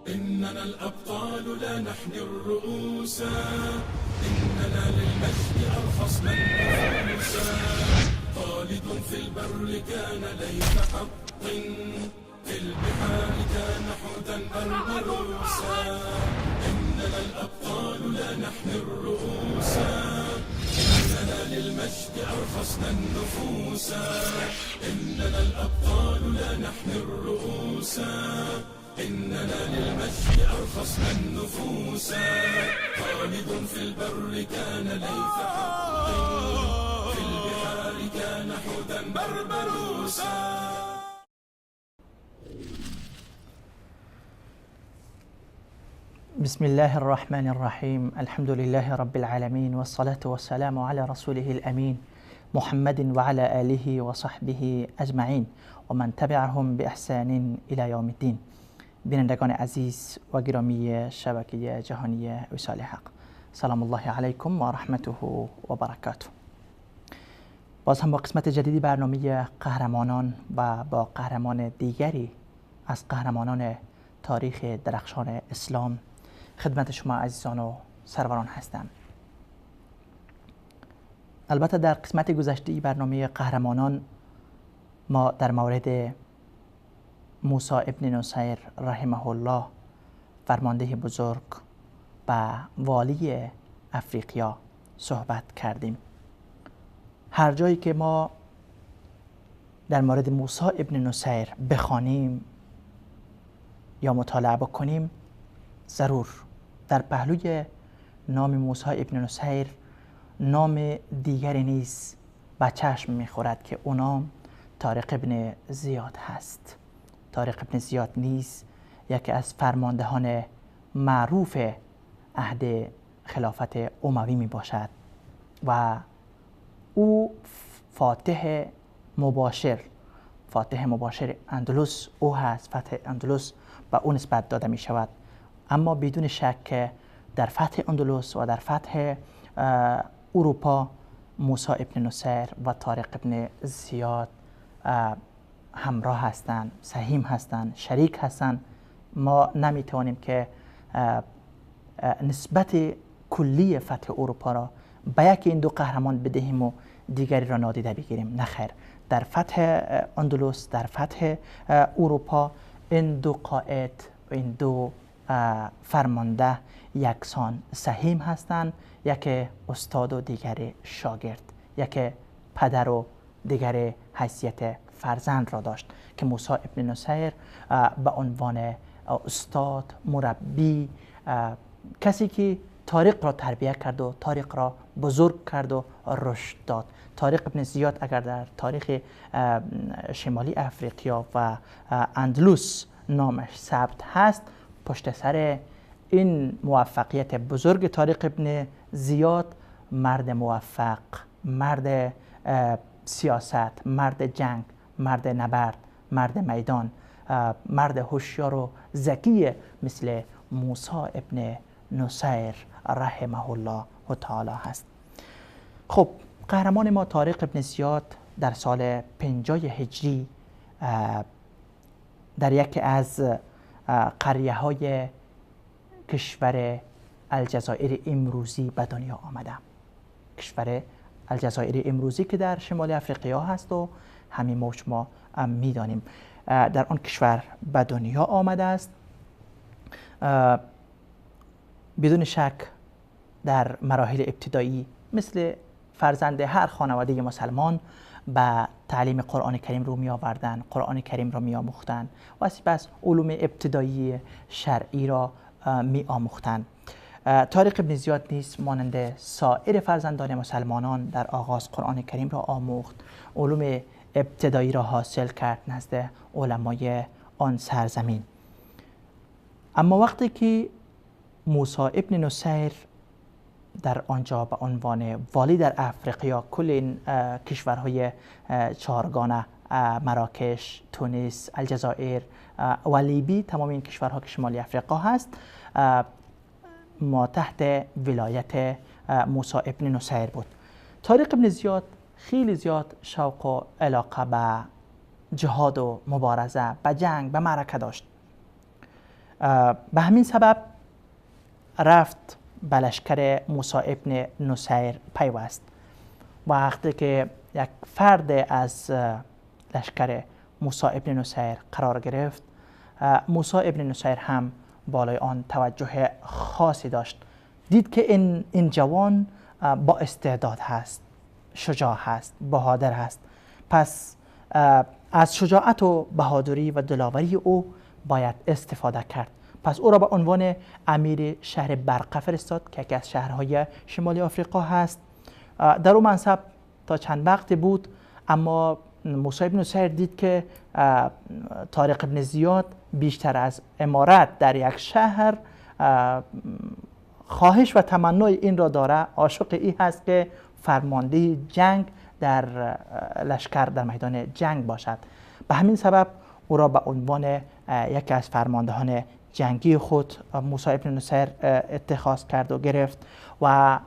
إننا الأبطال لا نحن الرؤوس، إننا للمجد أرخصنا النفوس. خالد في البر كان ليث حق، في البحار كان حوتا بربروسا. إننا الأبطال لا نحن الرؤوس، إننا للمجد أرخصنا النفوس. إننا الأبطال لا نحن الرؤوس، إننا للمجد أرخصنا النفوس. خالد في البر كان ليث حق، في البحار كان حوتا بربروسا. بسم الله الرحمن الرحیم. الحمد لله رب العالمین والصلاة والسلام على رسوله الأمین محمد وعلى آله وصحبه اجمعین و من تبعهم بإحسان الى یوم الدین. بینندگان عزیز و گرامی شبکه جهانی وصال حق، سلام الله علیکم و رحمته و برکاته. باز هم با قسمت جدیدی برنامه قهرمانان و با قهرمان دیگری از قهرمانان تاریخ درخشان اسلام خدمت شما عزیزان و سروران هستم. البته در قسمت گذشته برنامه قهرمانان ما در مورد موسی ابن نصیر رحمه الله، فرمانده بزرگ و والی افریقیا صحبت کردیم. هر جایی که ما در مورد موسی ابن نصیر بخوانیم یا مطالعه بکنیم، ضرور در پهلوی نام موسی ابن نصیر نام دیگری نیز به چشم میخورد که اونام طارق ابن زیاد هست. طارق ابن زیاد نیز یکی از فرماندهان معروف عهد خلافت اموی می باشد و او فاتح مباشر اندلس او هست. فتح اندلس به او نسبت داده می شود، اما بدون شک در فتح اندلس و در فتح اروپا موسی ابن نصیر و طارق ابن زیاد همراه هستند، سهیم هستند، شریک هستند. ما نمیتوانیم که نسبت کلی فتح اروپا را به یکی این دو قهرمان بدهیم و دیگری را نادیده بگیریم. نه خیر، در فتح اندلس، در فتح اروپا این دو قائد، این دو فرمانده یکسان سهیم هستند، یک استاد و دیگر شاگرد، یک پدر و دیگر حیثیت فرزند را داشت که موسی ابن نصیر به عنوان استاد، مربی، کسی که طارق را تربیه کرد و طارق را بزرگ کرد و رشد داد. طارق ابن زیاد اگر در تاریخ شمالی افریقیا و اندلس نامش ثبت هست، پشت سر این موفقیت بزرگ طارق ابن زیاد مرد موفق، مرد سیاست، مرد جنگ، مرد نبرد، مرد میدان، مرد هوشیار و ذکی مثل موسی ابن نصیر رحمه الله تعالی هست. خب، قهرمان ما طارق ابن زیاد در سال 50 هجری در یکی از قریه های کشور الجزایر امروزی به دنیا آمده. کشور الجزایر امروزی که در شمال افریقیا هست و همین موش ما میدانیم در آن کشور به دنیا آمده است. بدون شک در مراحل ابتدایی مثل فرزند هر خانواده مسلمان به تعلیم قرآن کریم رو می آوردن، قرآن کریم را می آموختن و سپس علوم ابتدایی شرعی را می آموختن. طارق ابن زیاد نیز مانند سایر فرزندان مسلمانان در آغاز قرآن کریم را آموخت، علوم ابتدایی را حاصل کرد نزد علمای آن سرزمین. اما وقتی که موسی ابن نصیر در آنجا به عنوان والی در افریقیا، کل این کشورهای چهارگانه، مراکش، تونس، الجزایر و لیبی، تمام این کشورها که شمالی افریقا هست، ما تحت ولایت موسی ابن نصیر بود. طارق ابن زیاد خیلی زیاد شوق و علاقه به جهاد و مبارزه، به جنگ، به معرکه داشت. به همین سبب رفت به لشکر موسی ابن نصیر پیوست. وقتی که یک فرد از لشکر موسی ابن نصیر قرار گرفت، موسی ابن نصیر هم بالای آن توجه خاصی داشت. دید که این جوان با استعداد هست، شجاع هست، بهادر هست، پس از شجاعت و بهادری و دلاوری او باید استفاده کرد. پس او را به عنوان امیر شهر برقه فرستاد که یکی از شهرهای شمالی آفریقا هست. در او منصب تا چند وقت بود، اما موسی ابن نصیر دید که طارق ابن زیاد بیشتر از امارت در یک شهر خواهش و تمنای این را داره، عاشق ای هست که فرمانده جنگ در لشکر در میدان جنگ باشد. به همین سبب او را به عنوان یکی از فرماندهان جنگی خود موسی ابن نصیر اتخاذ کرد و گرفت و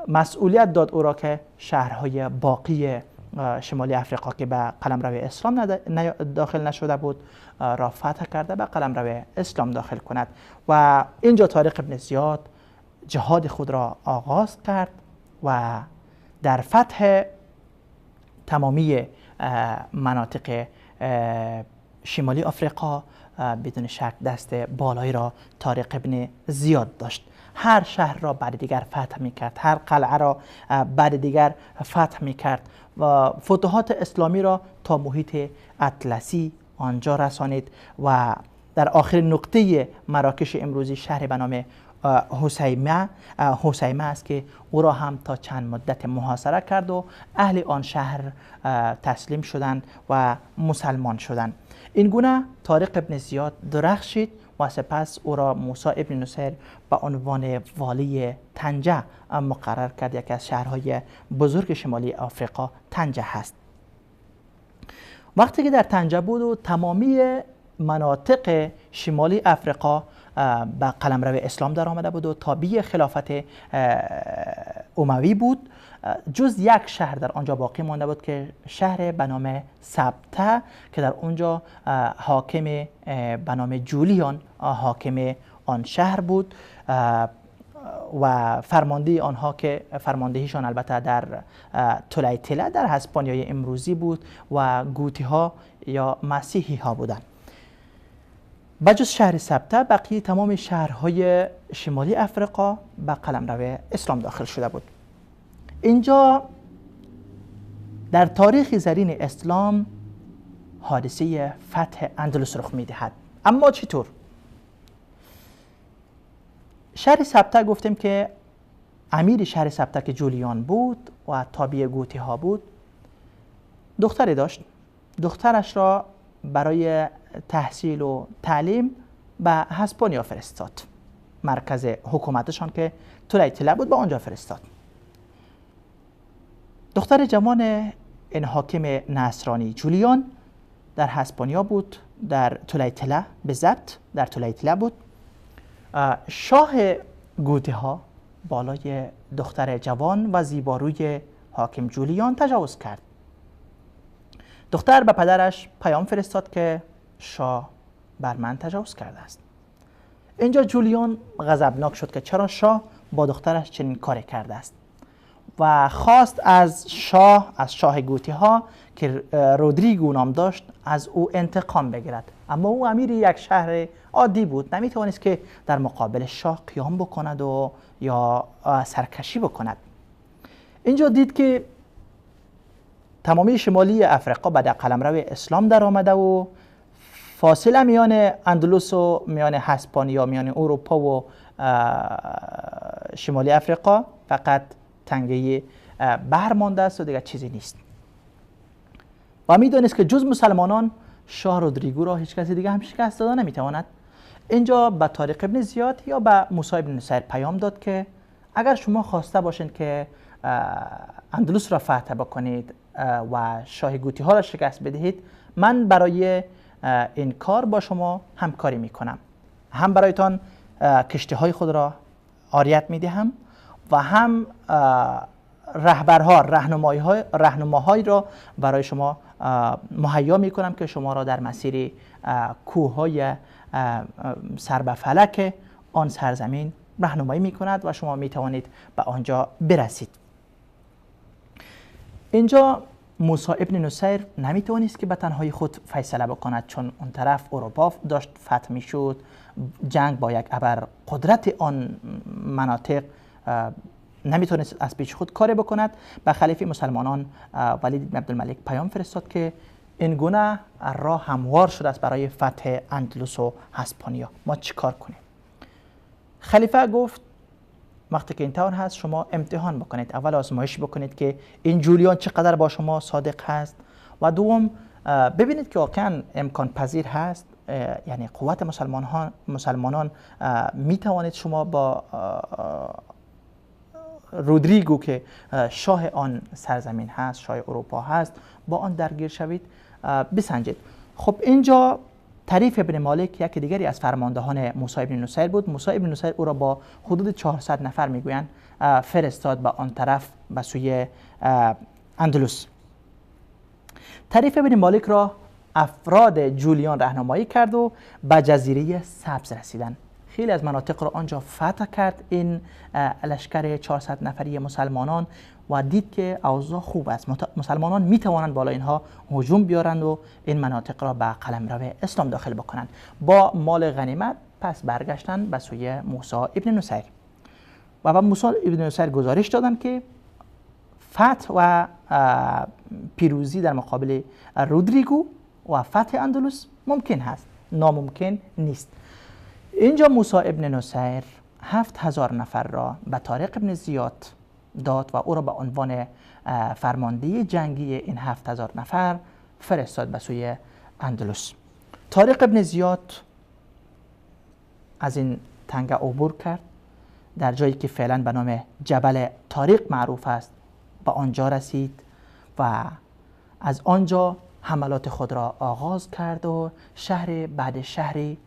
مسئولیت داد او را که شهرهای باقی شمالی افریقا که به قلمرو اسلام داخل نشده بود را فتح کرده به قلمرو اسلام داخل کند. و اینجا طارق ابن زیاد جهاد خود را آغاز کرد و در فتح تمامی مناطق شمالی آفریقا بدون شک دست بالایی را طارق ابن زیاد داشت. هر شهر را بعد دیگر فتح میکرد، هر قلعه را بعد دیگر فتح میکرد و فتوحات اسلامی را تا محیط اطلسی آنجا رسانید و در آخر نقطه مراکش امروزی شهر به نام حسیمه است که او را هم تا چند مدت محاصره کرد و اهل آن شهر تسلیم شدند و مسلمان شدند. این گونه طارق ابن زیاد درخشید و سپس او را موسی ابن نصیر به عنوان والی طنجه مقرر کرد. یکی از شهرهای بزرگ شمالی آفریقا طنجه هست. وقتی که در طنجه بود و تمامی مناطق شمالی افریقا به قلمرو اسلام در آمده بود و تابع خلافت اموی بود، جز یک شهر در آنجا باقی مانده بود که شهر به نام سبته که در آنجا حاکم به نام جولیان حاکم آن شهر بود و فرمانده آنها که فرماندهیشان البته در طلیطله در هسپانیای امروزی بود و گوتی ها یا مسیحی ها بودند. بجز شهر سبته بقیه تمام شهرهای شمالی افریقا به قلمرو اسلام داخل شده بود. اینجا در تاریخ زرین اسلام حادثه فتح اندلس رخ میدهد. اما چطور؟ شهر سبته گفتیم که امیر شهر سبته که جولیان بود و تابع گوتی ها بود، دختری داشت. دخترش را برای تحصیل و تعلیم به هسپانیا فرستاد، مرکز حکومتشان که طلیطله بود به آنجا فرستاد. دختر جوان این حاکم نصرانی جولیان در هسپانیا بود، در طلیطله به ضبط در طلیطله بود. شاه گوتی ها بالای دختر جوان و زیباروی حاکم جولیان تجاوز کرد. دختر به پدرش پیام فرستاد که شاه بر من تجاوز کرده است. اینجا جولیان غضبناک شد که چرا شاه با دخترش چنین کاری کرده است و خواست از شاه گوتی ها که رودریگو نام داشت از او انتقام بگیرد. اما او امیر یک شهر عادی بود، نمیتوانست که در مقابل شاه قیام بکند و یا سرکشی بکند. اینجا دید که تمامی شمالی افریقا به قلمرو اسلام در آمده و فاصله میان اندلس و میان هسپانیا، میان اروپا و شمالی افریقا فقط تنگه بحر مانده است و دیگر چیزی نیست. و میدانست که جز مسلمانان شاه رودریگو را هیچ کسی دیگه هم شکست داده نمیتواند. اینجا به طارق ابن زیاد یا به موسی ابن نصیر پیام داد که اگر شما خواسته باشید که اندلس را فتح بکنید و شاه گوتی ها را شکست بدهید، من برای این کار با شما همکاری میکنم، هم برایتان کشتی های خود را عاریت میدهم و هم رهبرها، رهنماهایی را برای شما مهیا میکنم که شما را در مسیر کوههای سر به فلک آن سرزمین راهنمایی میکند و شما میتوانید به آنجا برسید. اینجا موسی ابن نصیر نمیتوانست که به تنهایی خود فیصله بکند، چون اون طرف اروپا داشت فتح میشد، جنگ با یک ابر قدرت آن مناطق نمیتونست از پیش خود کاری بکند. به خلیفه مسلمانان ولید بن عبدالملک پیام فرستاد که این گونه راه هموار شده است برای فتح اندلس و هسپانیا، ما چیکار کنیم؟ خلیفه گفت وقتی که این طور هست شما امتحان بکنید، اول آزمایش بکنید که این جولیان چقدر با شما صادق هست و دوم ببینید که واقعا امکان پذیر هست، یعنی قوت مسلمانان می توانید شما با رودریگو که شاه آن سرزمین هست، شاه اروپا هست، با آن درگیر شوید، بسنجید. خب اینجا طریف ابن مالک یکی دیگری از فرماندهان موسی ابن نصیر بود. موسی ابن نصیر او را با حدود 400 نفر میگویند فرستاد به آن طرف به سوی اندلس. طریف ابن مالک را افراد جولیان راهنمایی کرد و به جزیره سبز رسیدند. خیلی از مناطق را آنجا فتح کرد این لشکر 400 نفری مسلمانان و دید که اوضاع خوب است، مسلمانان می توانند بالا اینها هجوم بیارند و این مناطق را به قلمرو اسلام داخل بکنند. با مال غنیمت پس برگشتن به سوی موسی ابن نصیر و به موسی ابن نصیر گزارش دادند که فتح و پیروزی در مقابل رودریگو و فتح اندلس ممکن هست، ناممکن نیست. اینجا موسی ابن نصیر 7000 نفر را به طارق ابن زیاد داد و او را به عنوان فرمانده جنگی این 7000 نفر فرستاد به سوی اندلس. طارق ابن زیاد از این تنگه عبور کرد، در جایی که فعلا به نام جبل طارق معروف است به آنجا رسید و از آنجا حملات خود را آغاز کرد و شهر بعد شهری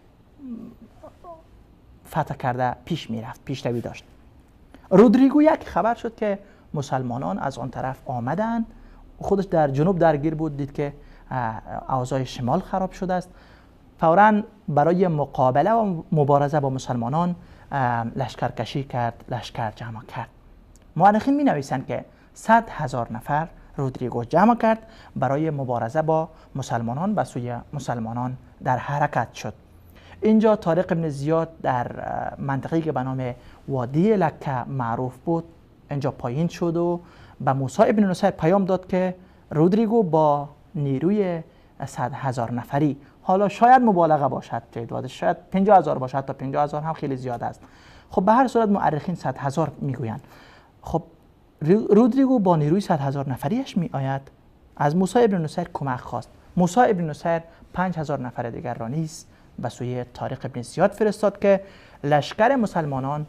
فتح کرده پیش میرفت، پیشروی داشت. رودریگو یک خبر شد که مسلمانان از آن طرف آمدند، خودش در جنوب درگیر بود، دید که اوضاع شمال خراب شده است، فوراً برای مقابله و مبارزه با مسلمانان لشکرکشی کرد، لشکر جمع کرد. مورخین می نویسند که 100,000 نفر رودریگو جمع کرد برای مبارزه با مسلمانان، به سوی مسلمانان در حرکت شد. اینجا طارق ابن زیاد در منطقه‌ای که به نام وادی لکه معروف بود اینجا پایین شد و به موسی ابن نصیر پیام داد که رودریگو با نیروی 100,000 نفری، حالا شاید مبالغه باشد تعداد، شاید 50,000 باشد، تا 50,000 هم خیلی زیاد است. خب به هر صورت مورخین 100,000 میگویند. خب رودریگو با نیروی 100,000 نفریش می آید، از موسی ابن نصیر کمک خواست. موسی ابن نصیر 5,000 نفر دیگر را نیز به سوی طارق ابن زیاد فرستاد که لشکر مسلمانان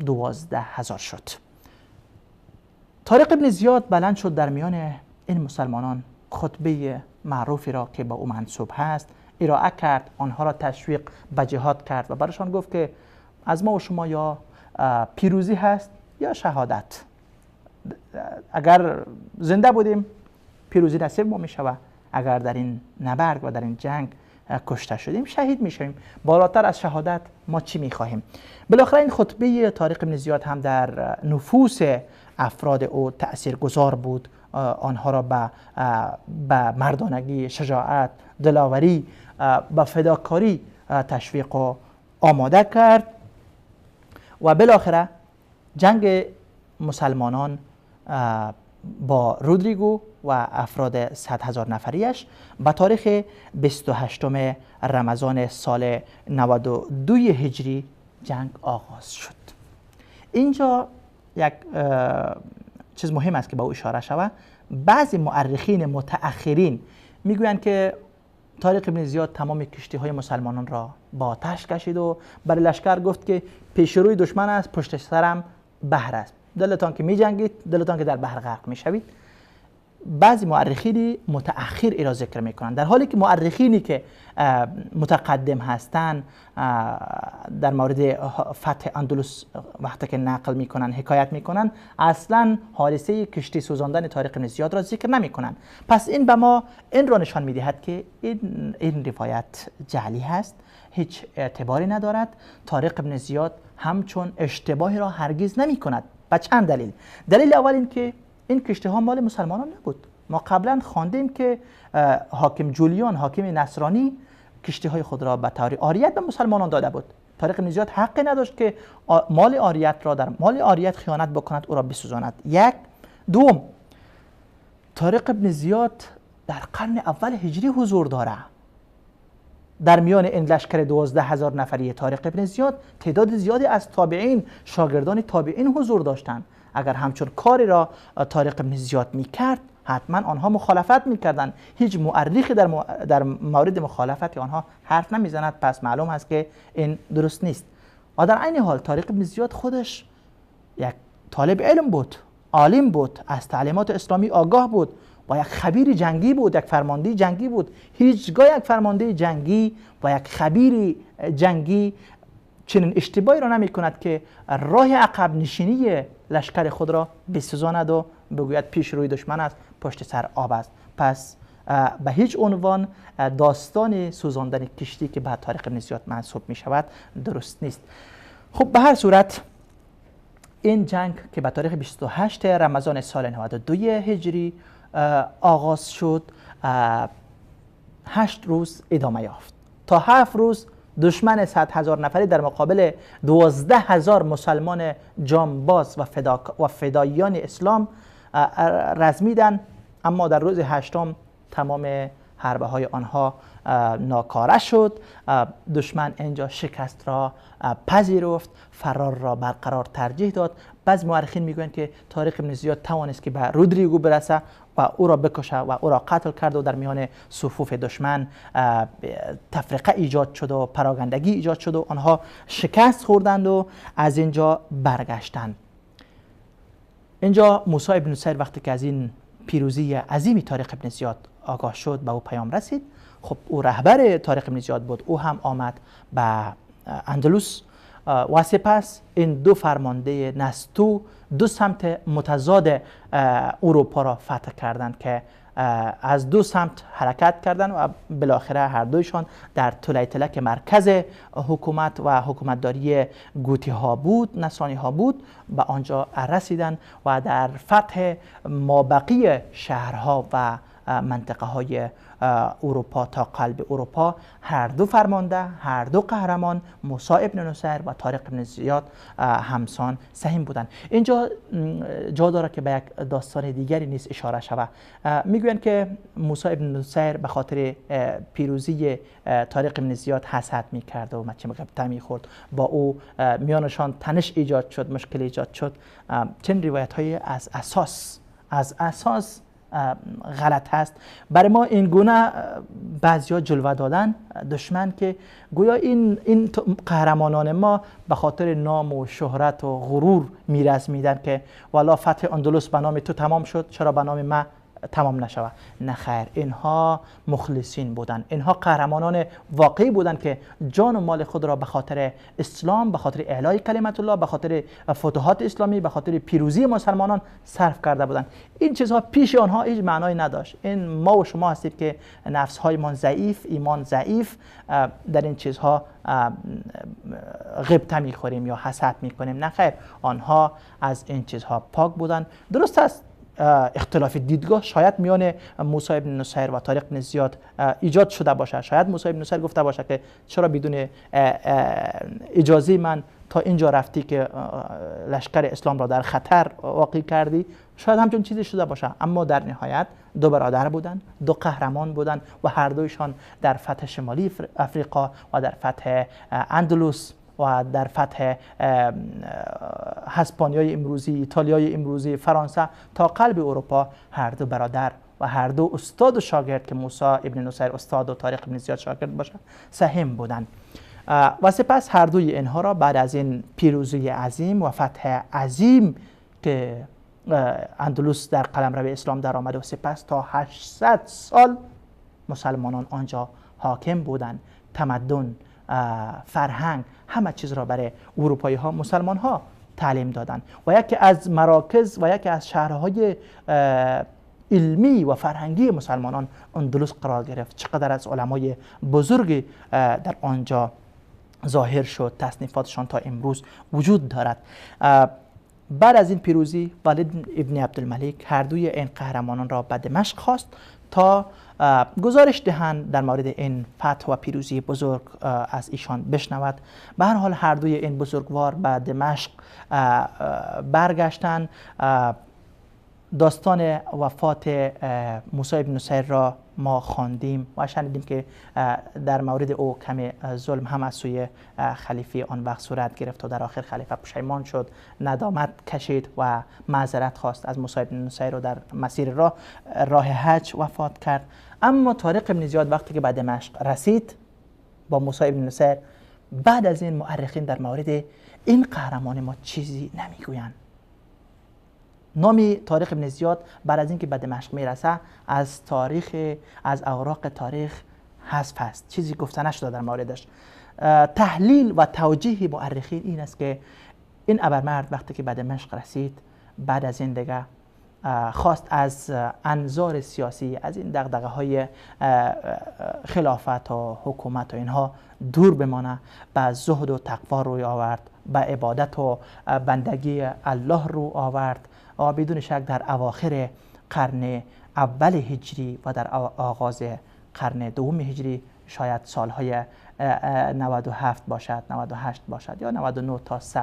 12,000 شد. طارق ابن زیاد بلند شد در میان این مسلمانان، خطبه معروفی را که با او منسوب هست ارائه کرد، آنها را تشویق به جهاد کرد و برایشان گفت که از ما و شما یا پیروزی هست یا شهادت. اگر زنده بودیم پیروزی نصیب ما می شود، اگر در این نبرد و در این جنگ کشته شدیم شهید می شویم. بالاتر از شهادت ما چی می خواهیم؟ بالاخره این خطبه طارق ابن زیاد هم در نفوس افراد او تأثیرگذار بود، آنها را به مردانگی، شجاعت، دلاوری، به فداکاری تشویق و آماده کرد و بالاخره جنگ مسلمانان با رودریگو و افراد 100,000 نفریش به تاریخ 28 رمضان سال 92 هجری جنگ آغاز شد. اینجا یک چیز مهم است که به او اشاره شود. بعضی مؤرخین متأخرین میگویند که طارق ابن زیاد تمام کشتی های مسلمانان را با آتش کشید و برای لشکر گفت که پیش روی دشمن است، پشت سرم بحر است، دلتان که می جنگید، دلتان که در بحر غرق می شوید. بعضی مؤرخین متأخر ای را ذکر میکنند، در حالی که مؤرخینی که متقدم هستند در مورد فتح اندلس وقتی که نقل میکنن، حکایت میکنن، اصلا حادثه کشتی سوزاندن طارق بن زیاد را ذکر نمیکنن. پس این به ما این را نشان میدهد که این روایت جعلی هست، هیچ اعتباری ندارد. طارق بن زیاد همچون اشتباهی را هرگز نمیکند. به چند دلیل. دلیل اول این که این کشتی ها مال مسلمانان نبود. ما قبلا خواندیم که حاکم جولیان، حاکم نصرانی، کشتی های خود را به طور عاریت به مسلمانان داده بود. طارق بن زیاد حقی نداشت که مال عاریت را در مال عاریت خیانت بکند، او را بسوزاند. یک. دوم، طارق بن زیاد در قرن اول هجری حضور داره. در میان این لشکر 12,000 نفری طارق بن زیاد تعداد زیادی از تابعین، شاگردان تابعین حضور داشتند. اگر همچون کاری را طارق بن زیاد میکرد، حتما آنها مخالفت میکردند. هیچ مؤرخی در مورد مخالفت آنها حرف نمیزند. پس معلوم است که این درست نیست. و در عین حال طارق بن زیاد خودش یک طالب علم بود، عالم بود، از تعلیمات اسلامی آگاه بود و یک خبیر جنگی بود، یک فرمانده جنگی بود. هیچگاه یک فرمانده جنگی و یک خبیر جنگی چنین اشتباهی را نمی کند که راه عقب نشینی لشکر خود را بسوزاند و بگوید پیش روی دشمن است، پشت سر آب است. پس به هیچ عنوان داستان سوزاندن کشتی که به طارق بن زیاد منسوب می شود درست نیست. خب به هر صورت این جنگ که به تاریخ 28 رمضان سال 92 هجری آغاز شد، 8 روز ادامه یافت. تا 7 روز دشمن 100,000 نفری در مقابل 12,000 مسلمان جانباز و فداییان اسلام رزمیدن، اما در روز هشتم تمام حربه های آنها ناکاره شد. دشمن اینجا شکست را پذیرفت، فرار را برقرار ترجیح داد. بعض مورخین میگویند که طارق بن زیاد توانست که به رودریگو برسه و او را بکشه و او را قتل کرد و در میان صفوف دشمن تفرقه ایجاد شد و پراگندگی ایجاد شد و آنها شکست خوردند و از اینجا برگشتند. اینجا موسی بن نصیر وقتی که از این پیروزی عظیم طارق بن زیاد آگاه شد، به او پیام رسید. خب او رهبر طارق بن زیاد بود، او هم آمد به اندلس و سپس این دو فرمانده نستو دو سمت متضاد اروپا را فتح کردند که از دو سمت حرکت کردند و بالاخره هر دویشان در طلیطله که مرکز حکومت و حکومتداری گوتی ها بود، نصرانی ها بود، به آنجا رسیدند و در فتح مابقی شهرها و منطقه های اروپا تا قلب اروپا هر دو فرمانده، هر دو قهرمان، موسی ابن نصیر و طارق بن زیاد همسان سهیم بودند. اینجا جا داره که به یک داستان دیگری نیز اشاره شود. میگویند که موسی ابن نصیر به خاطر پیروزی طارق بن زیاد حسد میکرد و مچه غبطه میخورد، با او میانشان تنش ایجاد شد، مشکل ایجاد شد. چند روایت های از اساس غلط هست. برای ما این گونه بعضیا جلوه دادن دشمن که گویا این قهرمانان ما به خاطر نام و شهرت و غرور میرزمیدن که والا فتح اندلس به نام تو تمام شد، چرا به نام ما تمام نشود. نه خیر، اینها مخلصین بودند، اینها قهرمانان واقعی بودند که جان و مال خود را به خاطر اسلام، به خاطر اعلای کلمت الله، به خاطر فتوحات اسلامی، به خاطر پیروزی مسلمانان صرف کرده بودند. این چیزها پیش آنها هیچ معنایی نداشت. این ما و شما هستید که نفس های ما ضعیف، ایمان ضعیف، در این چیزها غبطه میخوریم یا حسد میکنیم. نه خیر، آنها از این چیزها پاک بودند. درست است اختلاف دیدگاه شاید میان موسی بن نصیر و طارق بن زیاد ایجاد شده باشه. شاید موسی بن نصیر گفته باشه که چرا بدون اجازه من تا اینجا رفتی که لشکر اسلام را در خطر واقع کردی. شاید همچون چیزی شده باشه، اما در نهایت دو برادر بودند، دو قهرمان بودند و هر دویشان در فتح شمالی افریقا و در فتح اندلس و در فتح هسپانیای امروزی، ایتالیای امروزی، فرانسه تا قلب اروپا هر دو برادر و هر دو استاد و شاگرد که موسی ابن نصیر استاد و طارق ابن زیاد شاگرد باشه سهم بودند. و سپس هر دوی اینها را بعد از این پیروزی عظیم و فتح عظیم که اندلس در قلمرو اسلام در آمد و سپس تا 800 سال مسلمانان آنجا حاکم بودند. تمدن، فرهنگ، همه چیز را برای اروپایی ها مسلمان ها تعلیم دادند و یکی از مراکز و یکی از شهرهای علمی و فرهنگی مسلمانان اندلس قرار گرفت. چقدر از علمای بزرگ در آنجا ظاهر شد، تصنیفاتشان تا امروز وجود دارد. بعد از این پیروزی ولید ابن عبدالملک هر دوی این قهرمانان را به دمشق خواست تا گزارش دهند در مورد این فتح و پیروزی بزرگ از ایشان بشنود. به هر حال هر دوی این بزرگوار به دمشق برگشتند. داستان وفات موسی بن نصیر را ما خواندیم و شنیدیم که در مورد او کمی ظلم هم از سوی خلیفه آن وقت صورت گرفت و در آخر خلیفه پشیمان شد، ندامت کشید و معذرت خواست از موسی بن نصیر و در مسیر راه حج وفات کرد. اما طارق بن زیاد وقتی که به دمشق رسید با موسی بن نصیر، بعد از این مؤرخین در مورد این قهرمان ما چیزی نمیگویند. نام طارق بن زیاد بعد از اینکه به دمشق میرسه از تاریخ، از اوراق تاریخ حذف است، چیزی گفته نشده در موردش. تحلیل و توجیه مؤرخین این است که این ابرمرد وقتی که به دمشق رسید، بعد از این دیگه خواست از انظار سیاسی، از این دغدغه های خلافت و حکومت و اینها دور بمانه، به زهد و تقوا روی آورد، به عبادت و بندگی الله رو آورد و بدون شک در اواخر قرن اول هجری و در آغاز قرن دوم هجری، شاید سالهای 97 باشد، 98 باشد یا 99 تا 100،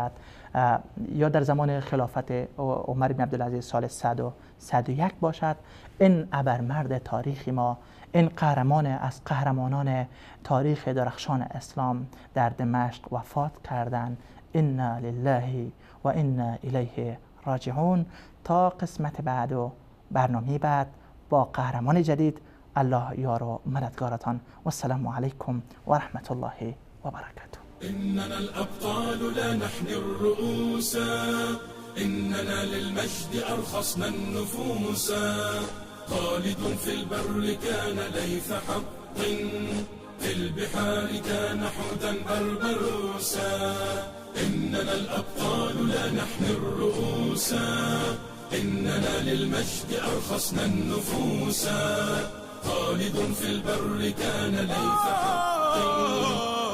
یا در زمان خلافت عمر بن عبدالعزیز سال 100 و 101 باشد، این ابرمرد تاریخی ما، این قهرمان از قهرمانان تاریخ درخشان اسلام در دمشق وفات کردند. انا لله و انا الیه راجعون. تا قسمت بعد و برنامه بعد با قهرمان جدید، الله یار و مددگارتان. والسلام علیکم و رحمت الله و برکاته. إننا الأبطال لا نحني الرؤوس، إننا للمجد أرخصنا النفوس. خالد في البر كان ليث حق، في البحار كان حوتا بربروسا. إننا الأبطال لا نحني الرؤوس، إننا للمجد أرخصنا النفوس. خالد في البر كان ليث حق،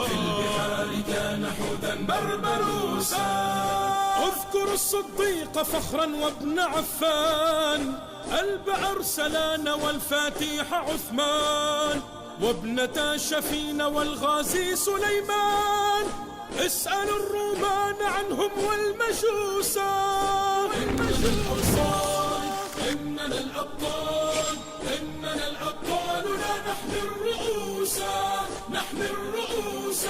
في البحار كان حوتا بربروسا. اذكر الصديق فخرا وابن عفان، ألب أرسلان والفاتح عثمان، وابنة شفين والغازي سليمان. اسأل الرومان عنهم والمجوسا. إننا الأبطال، إننا الأبطال لا نحمي الرؤوس، نحمي الرؤوس.